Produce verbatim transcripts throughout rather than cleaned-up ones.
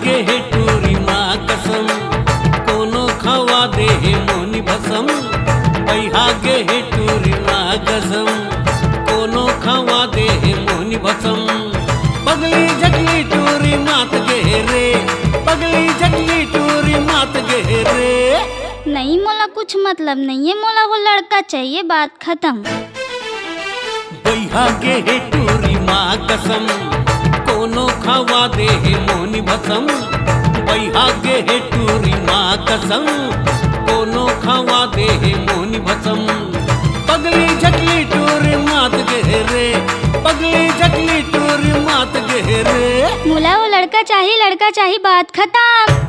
गे हे टूरी माँ कसम, कोनो खवा दे हे मोनी भसम। बइहा गे हे टूरी माँ कसम, कोनो खवा दे हे मोनी भसम। पगली झकली टूरी मात गे हे रे, पगली झकली टूरी मात गे हे रे। नहीं, मोला कुछ मतलब नहीं है, मोला वो लड़का चाहिए, बात खत्म। बइहा गे हे टूरी माँ कसम, कोनो खवा दे हे मोनी भसम। बइहा गे हे टूरी माँ कसम, कोनो खवा दे हे मोनी भसम। पगली झकली टूरी मात गे हे रे, पगली झकली टूरी मात गे हे रे। मोला वो लड़का चाही, लड़का चाही, बात खत्म।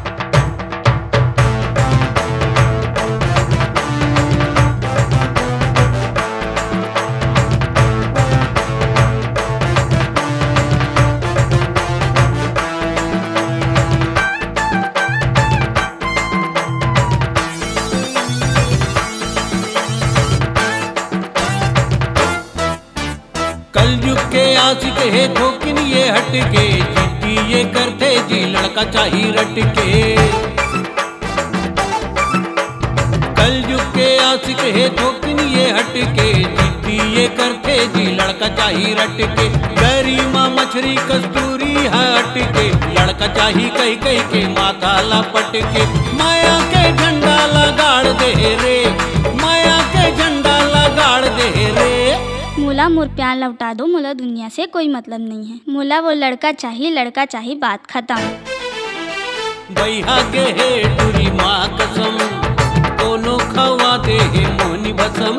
कलयुग के आशिक हे थोकिन ये हटके, जिद्दी ये करथे जी लड़का चाही रटके। कलयुग के आशिक हे थोकिन ये हटके, जिद्दी ये करथे जी लड़का चाही रटके। गरी माँ मछरी कस्तूरी हटके, लड़का चाही कही कही के माथा ला पटके। माया के झंडा ला गाड़ दे रे, माया के झंडा ला गाड़ दे रे। मोला मोर प्यार लौटा दो, मोला दुनिया से कोई मतलब नहीं है। मोला वो लड़का चाही, लड़का चाही, बात खत्म। बइहा गे हे टूरी माँ कसम, कोनो खवा दे हे मोनी भसम।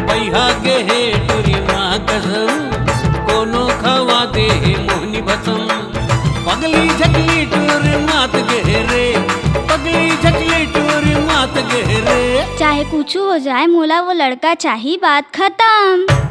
बइहा गे हे टूरी माँ कसम, कोनो खवा दे हे मोनी भसम। पगली झकली टूरी मात गे हे रे, पगली झकली टूरी मात गे हे रे। चाहे कुछ हो जाए, मोला वो लड़का चाही, बात खत्म।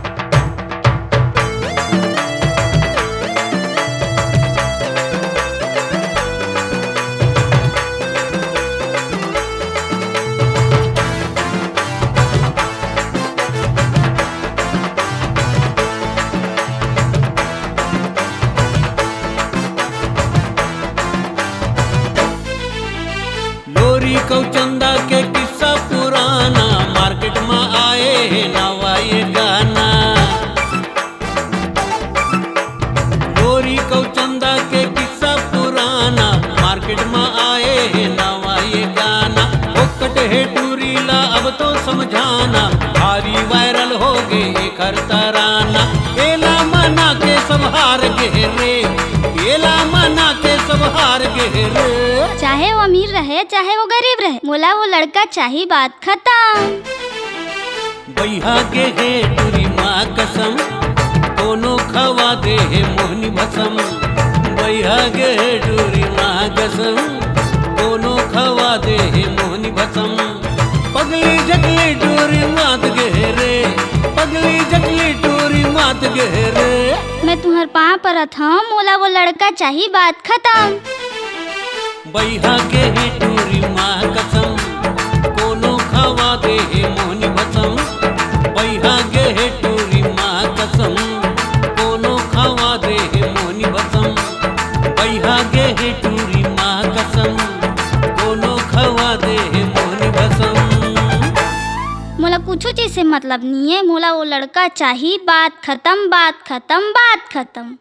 लोरी कउ चंदा के किस्सा पुराना, मार्केट म आए हे नवा ये गाना। लोरी कउ चंदा के किस्सा पुराना, मार्केट म आए हे नवा ये गाना। फोकट हे टूरी ला अब तो समझाना, भारी वायरल हो गे एखर तराना। एला मना के सब हार गे रे, एला मना के सब हार गे रे। चाहे वो अमीर रहे, चाहे वो गरीब रहे, मोला वो लड़का चाही, बात खत्म। बइहा गे हे टूरी माँ कसम, कोनो खवा दे हे मोहनी भसम। बइहा गे हे टूरी माँ कसम, कोनो खवा दे हे मोहनी भसम। पगली जकली टूरी मात गे हे रे, पगली जकली टूरी मात गे हे रे। मैं तुहर पाँव परत हँव, मोला वो लड़का चाही, बात खत्म। बइहा गे हे टूरी माँ कसम, कोनो खवा दे हे मोहनी भसम। बइहा गे हे टूरी माँ कसम, कोनो खवा दे हे मोहनी भसम। बइहा गे हे टूरी माँ कसम, कोनो खवा दे हे मोहनी भसम। मोला कुछू चीज से मतलब नहीं है, मोला वो लड़का चाही, बात खत्म, बात खत्म, बात खत्म।